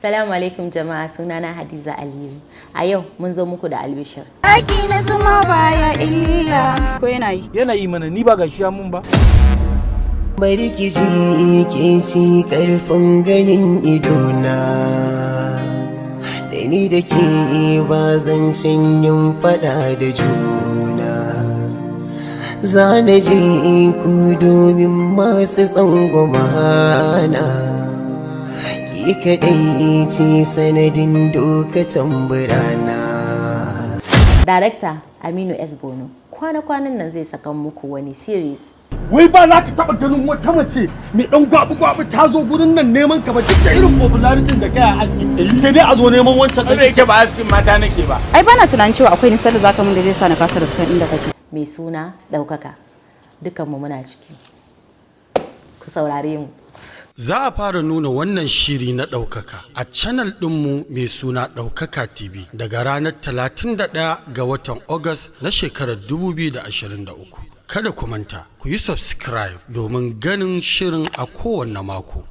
Salamu alaikum jama'a, sunana Hadiza Aliyu. A yau mun zo muku da albishir. Aiki na zuma baya illa. Ko yana yi? Yana yi mana, ni ba gashi mun ba. Bari ki ji, ke ci karfin ganin idona. Da ni da ke ba zancen yin fada da juna. Za na je ku domin masu tsangwamana. Ki kaɗai ce sanadin doka tamburana. Darakta Aminu S. Bono kwana-kwanan nan zai saka muku wani series. Wai ba za ka taɓa ganin wata mace mai ɗan gwabi-gwabi ta zo gurin nan neman ka ba, duk da irin popularity da kai a aski. Sai dai a zo neman wancan ɗan yake ba askin mata nake ba. Ai bana tunanin cewa akwai nisan da zaka mun da zai sa na kasa riskan inda kake. Mai suna Ɗaukaka. Dukanmu muna ciki. Ku saurare mu. Za a fara nuna wannan shiri na Ɗaukaka a channel ɗinmu mai suna Ɗaukaka TV daga ranar 31 ga watan Agusta na shekarar 2023. Kada ku manta, ku yi subscribe domin ganin shirin a kowanne mako.